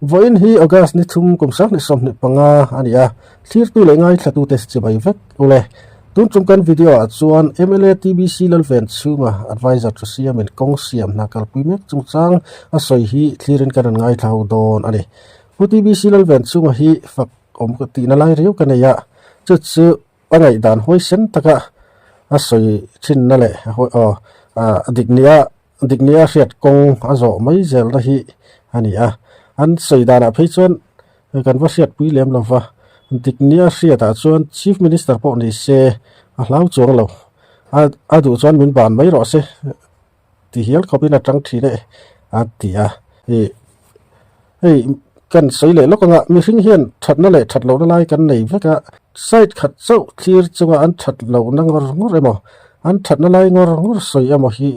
Vawiin hi August ni thum kum 2025 a ni a, thlirtu leh ngaithlatute chibai vek ule. Tun tum kan video ah chuan mla TBC Lalven chhunga advisor thu siamin kawng siam hna kalpui mek chungchang a sawi hi thlirin kan rawn ngaithla ho dawn a ni. Pu TBC Lalven chhunga hi fak awm tihna lai riau ka nei a, chu chu a ngaihdan huaisen taka a sawi thinna leh aw a dik nia dik nia hriat kawng a zawh mai zelna hi a ni a. An sawi danah phei chuan kan va hriatpui lem lo va, dik nia hriatah chuan Chief Minister pawh ni se a hlau chuang lo, a duh chuan min ban mai rawh se ti hial khawpin a tang thin e a ti a. Ih hei kan sawi leh lawk anga mihring hian thatna leh that lohna lai kan nei vek a, side khat chauh thlir chunga an that lohna ngawr ngawr emaw an thatna lai ngawr ngawr sawi emaw hi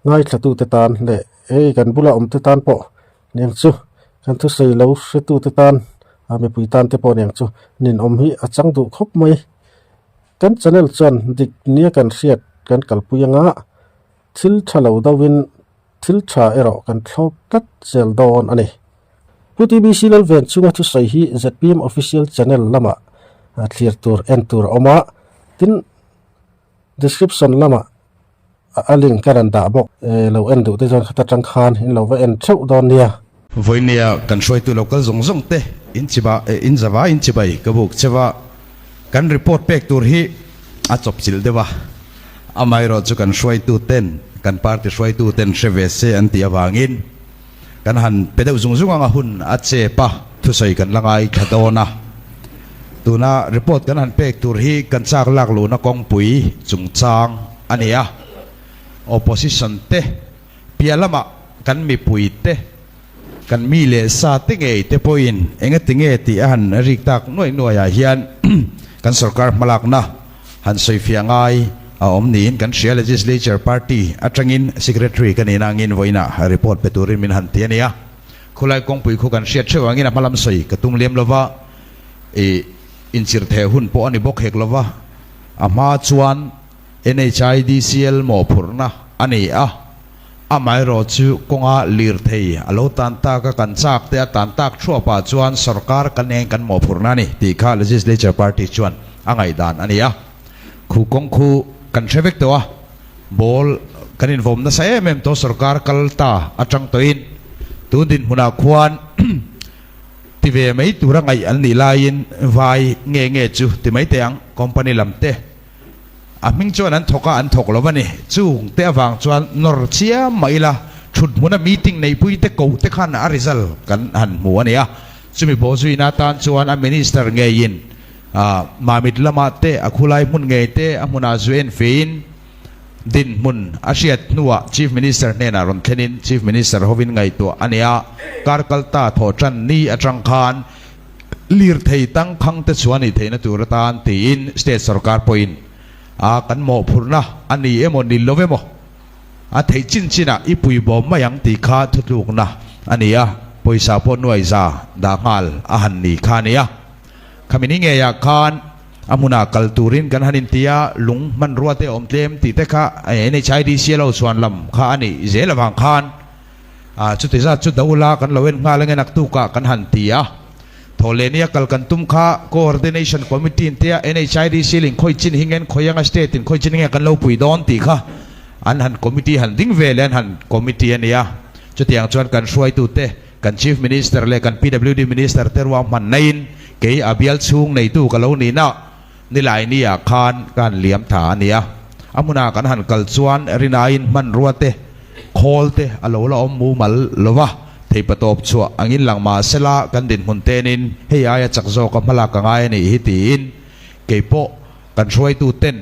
ngaithlatute tan leh hei kan bula awmte tan pawh niang chu kan thusawi lo hretute tan a mipui tan te pawh niang chu ninawm hi a chang duh khawp mai. Kan channel chuan dik nia kan hriat kan kalpui anga thil tha lo deuhin thil tha erawh kan thlawp tlat zel dawn a ni. Pu TBC Lalven chunga thusawi hi zpm official channel lamah thlir tur en tur a awm a, tin description lamah a link ka rawn dah bawk lo en duh te chuan khata tang khan in lo va en theuh dawn nia. Vawinia kan hruaitu lo kal zawng zawng te in chiba in zava in chibai ka buk cheva kan report pek tur hi a chawp chilh deuh a, amaherawh chu kan hruaitu ten kan party hruaitu ten hre ve se an tih avangin kan han pe deuh zung zung anga hun a chep a, thusawi kan la ngai thla dawn a. Tuna report kan han pek tur hi kan chak lak luhna kawngpui chungchang a ni a, opposition te piah lamah kan mipui te, kan mi leh sa te ngei te pawhin engati nge tih a han rik tak nuaih nuaihah hian kan sorkar hmalakna han sawifiah ngai a awm niin kan hria. Legislature Party atangin Secretary ka nihna angin vawiinah report pe turin min han ti a ni a. Khulai kawngpui khu kan hriat theuh angin a hmalam sawi ka tum lem lova, ih inchirh theh hun pawh a ni bawk hek lova, a hma chuan NHIDCL mawhphurhna a ni a, amaherawh chu kawnga lirthei a lo tan tak a, kan chak te a tan tak thuapah chuan sorkar kan eng kan mawhphurhna a ni tih kha Legislature Party chuan a ngaihdan a ni a. Khu kawng khu kan hre vek tawh a, ball kan invawm nasa em em tawh sorkar kal ta atang tawhin tun dinhmunah khuan ti ve mai tura ngaih an nih laiin vai nge nge chu ti mai teh ang company lam te A hming chuan an thawk a, an thawk lo a ni. Chung te avang chuan nawr chiam mah ila, thut hmuna meeting neihpui te koh te khan a result kan han hmu a ni a. Chumi bawhzuina atan chuan a minister ngeiin Mamit lamah te, a khulai hmun ngei te a hmunah zu en fein dinhmun a hriat hnuah Chief Minister hnenah rawn thlenin Chief Minister hovin ngaihtuah a ni a. Kar kalta thawhtan ni atang khan Lirthei tangkhang te chuan i theihna tur atan tiin state sorkar pawhin a kan mawhphurhna a ni emaw ni lo emaw a theih chin chinah i pui bawm mai ang tih kha thutlukna a ni a, pawisa pawh nuai za dah nghal a han ni kha a ni a. Khami ni ngeiah khan a hmunah kal turin kan han inti a, lung hmanrua te awm tlem tih te kha NHIDC a lo chhuan lam kha a nih zel avang khan A, chuti zat chu Daula kan lo en nghal ange naktukah kan han ti a. Thawhlehnia kal kan tum kha Coordination Committee in tia NHIDC ling khawi chin hi ngen khawi anga state in khawi chin nge kan lo pui dawn tih kha an han committee han ding ve leh an han committee a nia. Chutiang chuan kan hruaitute, kan Chief Minister leh kan PWD Minister te ruahman naiin kei a bial chhung neitu ka lo nihna Nilaini-ah khan ka han liam tha a nia. A hmunah kan han kal chuan rinaiin hmanrua te, khawl te a lo la awm mumal lo va, theipatawp chhuah angin lang mah sela kan dinhmun tenin hei aia chak zawka hmalak ka ngai a nih hi tiin kei pawh kan hruaitu ten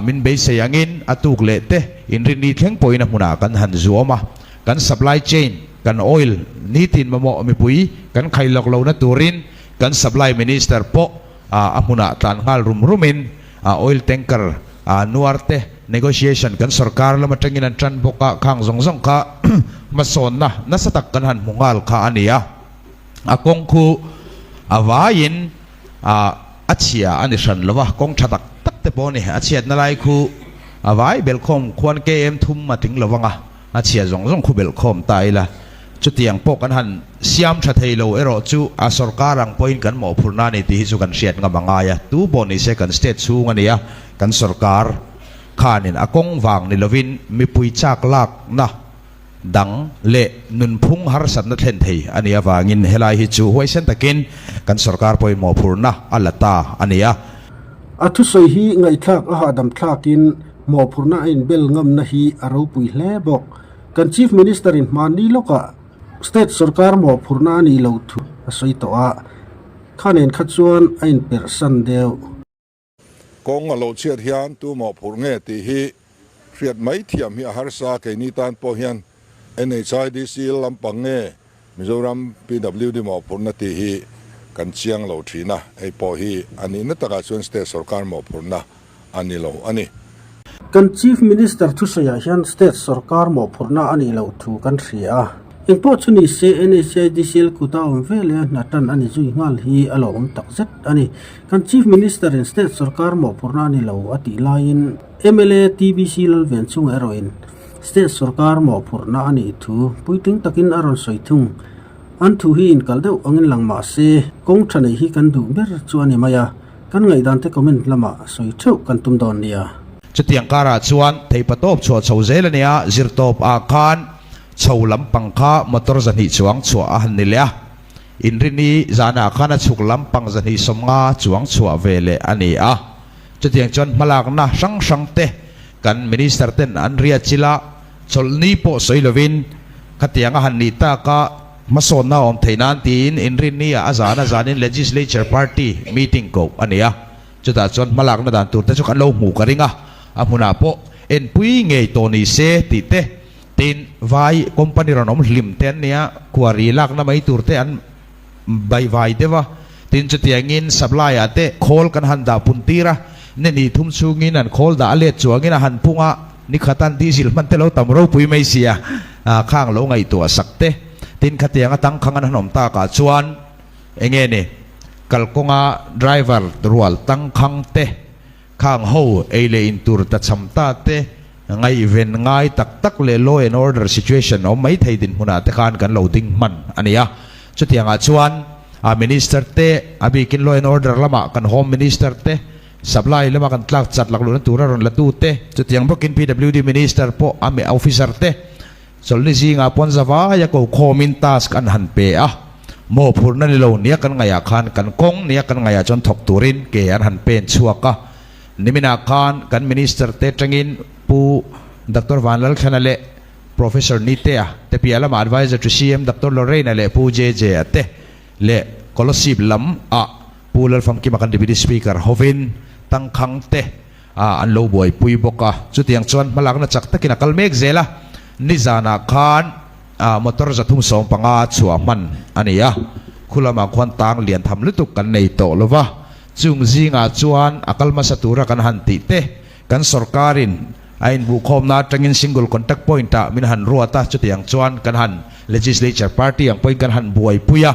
min beisei angin a tuk leh te inrinni thleng pawhin a hmunah kan han zuam a. Kan supply chain, kan oil nitin mamawh mipui kan khailawk lohna turin kan supply minister pawh a hmunah tlan nghal rum rumin oil tanker nuar te negotiation kan sorkar lam atangin an tan bawk a, khang zawng zawng kha hmasawnna nasa tak kan han hmu nghal kha a ni a. A kawng khu a vaiin a chhia a ni hran lo va, kawng tha tak tak te pawh a ni. A chhiatna lai khu a vai belhkhawm khuan KM thum a tling lo vang a, a chhia zawng zawng khu belhkhawm ta ila. Chutiang pawh kan han siam tha thei lo erawh chu a sorkar ang pawhin kan mawhphurhna a ni tih hi chu kan hriat ngam a ngai a. Tu pawh ni se kan state chhung a ni a, kan sorkar khanin a kawng vang ni lovin mipui chak lakna dang leh nunphung harsatna thlen thei a nih avangin helai hi chu huaisen takin kan sorkar pawhin mawhphurhna a la ta a ni a. A thusawi hi ngaihthlak a hahdam thlakin mawhphurhna a inbel ngamna hi a ropui hle bawk. Kan Chief Minister in hmanni lawkah State sorkar mawhphurhna a nih loh thu a sawi tawh a, kha nen kha chuan a inperhsan deuh. Kawng a lo chhiat hian tu mawhphurh nge tih hi hriat mai thiam hi a harsa, keini tan pawh hian NHIDC lampang nge Mizoram PWD mawhphurhna tih hi kan chiang lo thin a, hei pawh hi a nihna takah chuan state sorkar mawhphurhna a ni lo a ni. Kan Chief Minister thusawiah hian state sorkar mawhphurhna a nih loh thu kan hria a. Engpawh chu ni se NHIDCL kuta awm ve leh a hna tan a ni zui nghal hi a lo awm tak zet a ni. Kan Chief Minister in state sorkar mawhphurhna a ni lo a tih laiin mla TBC Lalvenchhunga erawhin state sorkar mawhphurhna a nih thu puitling takin a rawn sawi thung. An thu hi inkal deuh angin lang mah se kawng tha nei hi kan duh ber chu a ni mai a. Kan ngaihdan te comment lamah sawi theuh kan tum dawn nia. Chutiang karah chuan theipatawp chhuah chho zel a nia, zirtawp ah khan chho lampang kha motor zahnih chuang chhuah a han ni leh a, Inrini zanah khan a chhuk lampang zahnih sawmnga chuang chhuah ve leh a ni a. Chutiang chuan hmalakna hrang hrang te kan Minister ten an riat chilh a, chawlhni pawh sawi lovin khatiang a han nih tak a, Hmasawnna awm theih nan tiin Inrinni ah a zan a zanin Legislature Party meeting koh a ni a, chutah chuan hmalakna dan tur te chu kan lo hmuh ka ring a, a hmunah pawh enpui ngei tawh ni se tih te, tin vai company rawn awm hlim te an nia, quarry lakna mai tur te an baihvai deuh a, tin chutiangin supply ah te khawl kan han dah pun tir a, ni hnih thum chhungin an khawl dah a let chuangin a han pung a, Ni khatan diesel hman te lo tam ropui mai sia, khang lo ngaihtuah sak te. Tin khatiang atang khang an han awm takah chuan enge ni kalkawnga driver rual tangkhang te, khang ho ei leh in tur tachham ta te, ngaihven ngai tak tak leh law and order situation awm mai thei dinhmunah te khan kan lo ding hman a ni a. Chutiangah chuan a minister te, a bikin law and order lamah kan home minister te, Supply lama kan tlak chat lak luhna tura rawn la tu te, chutiang bawkin PWD Minister pawh a meh officer te chawlhni zingah pawn zavaia ko khawmin task an han pe a, mawhphurhna ni lo nia kan ngaihah khan kan kawng nia kan ngaihah chuan thawk turin ke an han pen chhuak a. Niminah khan kan Minister te tangin Pu Doctor Vanlalthlana leh Professor Nitea te piah lamah Adviser to CM Doctor Lorraine-a leh Pu JJ-a te leh Kolosib lam ah Pu Lalfamkima kan Deputy Speaker hovin tangkhang te an lo buaipui bawk a, chutiang chuan hmalakna chak takin a kal mek zel a, nizanah khan motor 315 chhuah hman a ni a, khu lamah khuan tang lian tham lutuk kan nei tawh lo va, chung zingah chuan a kal hmasa tura kan han tih te kan sorkarin a inbuhkhawmna atangin single contact point ah min han ruat a, chutiang chuan kan han legislature party ang pawhin kan han buaipui a.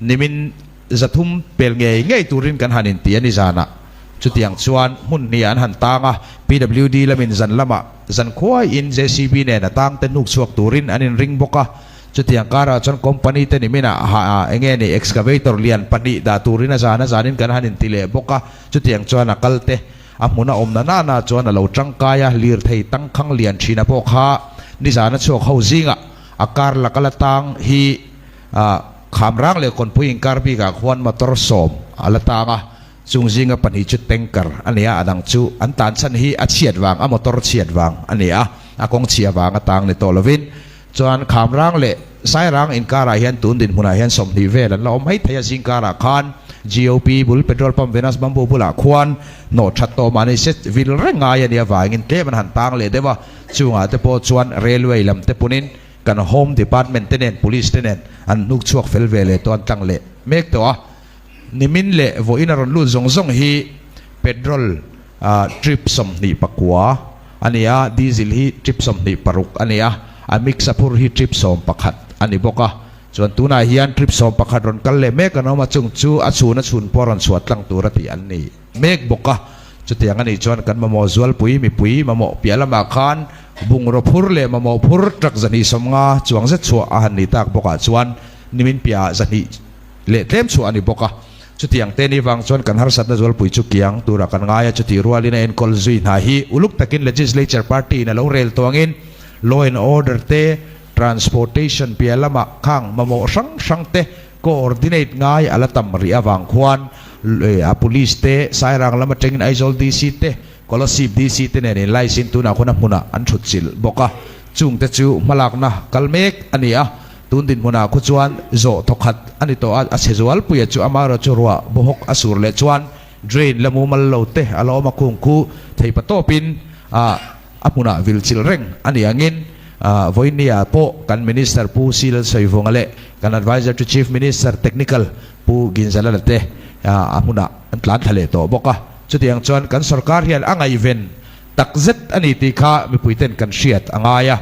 Nimin 300 pel ngei ngei turin kan han inti a ni zanah. Chutiang chuan hmun hnih an han tang a, PWD lamin zan lamah zan khuaiin JCB nen a tang te hnuk chhuak turin an inring bawk a. Chutiang karah chuan company te niminah ha enge ni excavator lian pahnih dah turin a zan a zanin kan han inti leh bawk a. Chutiang chuan a kal te a hmun a awm na nana chuan a lo tangkai a, lirthei tangkhang lian thina pawh kha nizan a chhuak ho zingah a kar laka la tang hi A Khamrang leh Kawnpui inkar bikah khuan motor 10 a la tang a, chung zinga pahnih chu tanker a ni a, a dang chu an tan chhan hi a chhiat vang, a motor chhiat vang a ni a, a kawng chhia vang a tang ni tawh lovin. Chuan Khamrang leh Sairang inkarah hian tun dinhmunah hian 20 vel an la awm mai thei a, zingkarah khan GOP bul petrol pump Venus Bamboo bulah khuan hnawh that tawh mahni se vil reng ngai a nih avangin tlem an han tang leh deuh a, chungah te pawh chuan railway lam te punin Kan Home Department te nen Police te nen an hnuk chhuak fel ve leh tawh an tlang leh mek tawh a, nimin leh vawiin a rawn lut zawng zawng hi petrol trip 29 a ni a, diesel hi trip 26 a ni a, a mix a phur hi trip 11 a ni bawk a, chuan tunah hian trip 11 rawn kal leh mek an awm a, chung chu a chhun a chhun pawh rawn chhuah tlang tur a tih an ni mek bawk a, chutiang a nih chuan kan mamawh zualpui mipui mamawh piah lamah khan. Bungraw phur leh mamawh phur truck 250 chuang zet chhuah a han nih tak bawkah chuan nimin piahah 200 leh tlem chhuah a ni bawk a. Chutiang te ni vang chuan kan harsatna zualpui chu kiang turah kan ngai a, chutih rualin a enkawl zui hna hi uluk takin Legislature party in a lo rel tawngin law and order te, transportation piah lamah khang mamawh hrang hrang te coordinate ngai a la tam rih avang khuan a police te, Sairang lam atangin Aizawl DC te, Kolasib DC te nen inlaisin tunah khuan a hmunah an thut chilh bawk a, chungte chu hmalakna kal mek a ni a. Tun dinhmunah khu chuan zawh thawkhat a ni tawh a, a chhe zualpuia chu amaherawh chu ruah bawhawk a sur leh chuan drain la mumal lo te a la awm a, khung khu theipa tawpin a hmunah vil chilh reng a ni angin vawinia pawh kan Minister Pu C Lalsawivunga leh kan Adviser to Chief Minister Technical Pu Ginzalala te a hmunah an tlan thla leh tawh bawk a. Chutiang chuan kan sorkar hian a ngaihven takzet a ni tih kha mipuiten kan hriat a ngai a.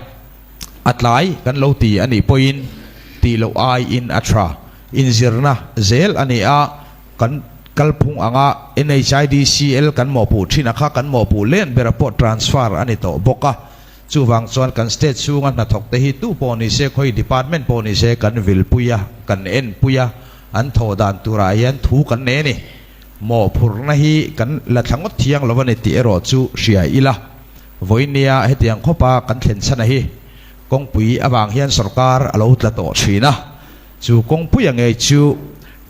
A tlai kan lo ti a nih pawhin tih loh aiin a tha. Inzirna zel a ni a, kan kalphung anga NHIDCL kan mawhpuh thin a kha kan mawhpuh len bera pawh transfer a ni tawh bawk a. Chuvang chuan kan state chhunga hnathawk te hi tu pawh ni se, khawi department pawh ni se kan vilpui a, kan enpui a, an thawh dan turah hian thu kan nei a ni. Mawhphurhna hi kan la thla ngawt thiang lo a ni tih erawh chu hria ila. Vawinia hetiang khawpa kan thlen chhan a hi kawngpui avang hian sorkar a lo tla tawh thin a, chu kawngpuia ngei chu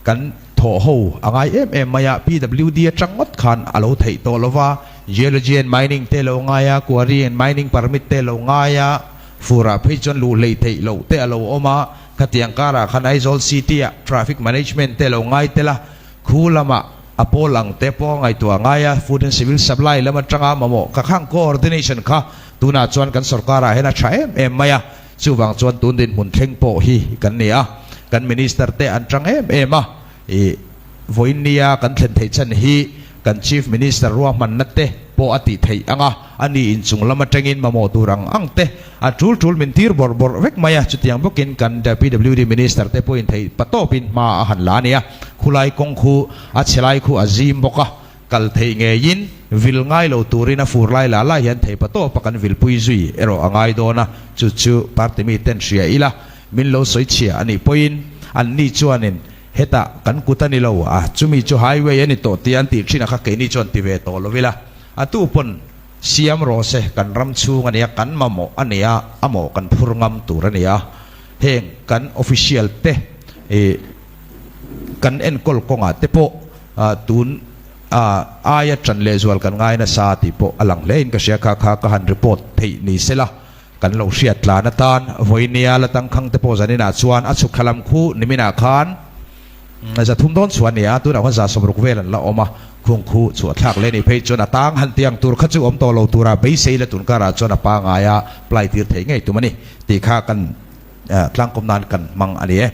kan thawh ho a ngai em em mai a, PWD atang ngawt khan a lo theih tawh lo va, Geology and Mining te lo ngai a, Quarry and Mining Permit te lo ngai a, furah phei chuan luh hleih theih loh te a lo awm a, khatiang karah khan Aizawl City-ah Traffic Management te lo ngai tel a, khu lamah A pawl ang te pawh a ngaihtuah ngai a, Food and Civil Supply lam atanga mamawh ka khang coordination kha tunah chuan kan sorkarah hian a tha em em mai a, chuvang chuan tun dinhmun thleng pawh hi kan ni a, kan Minister te an tang em em a, ih vawiinnia kan thlen theih chhan hi kan Chief Minister ruahmanna te pawh a tih theih ang a, a ni inchung lam atangin mamawh tur ang ang te A tul tul min tir bawrh bawrh vek mai a, chutiang bawkin kan PWD Minister te pawhin theih patawpin hma a han la a nia. Khulai kawng khu a chhe lai khu a zim bawk a, kal theih ngeiin vil ngai lo turin a fur lai la lai hian theih patawpa kan vilpui zui erawh a ngai dawn a, chu chu party mi ten hria ila min lo sawi chhia a nih pawhin anni chuanin hetah kan kut a ni lo a, chumi chu highway a ni tawh tia an tih thin a kha keini chuan ti ve tawh lo ila, a tu pawn Siam rawh se, kan ram chhung a nia, kan mamawh a nia, a mawh kan phur ngam tur a nia. Heng kan official te ih kan enkawl kawngah te pawh tun aia ṭan lehzual kan ngai nasa tih pawh a lang hle in ka hria. Kha kha ka han report theih ni sela kan lo hriat tlan atan vawinia la tangkhang te pawh zaninah chuan a chhuk thla lam khu niminah khan 300 dawn chhuah a ni a, tunah khuan 60 vel an la awm a, khung khu chhuah thlak leh ni phei chuan a tang han tiang tur kha chu awm tawh lo tura beisei la tunkarah chuan a pangaia ply tir theih ngei tum a ni tih kha kan tlangkawm nan kan hmang a ni e.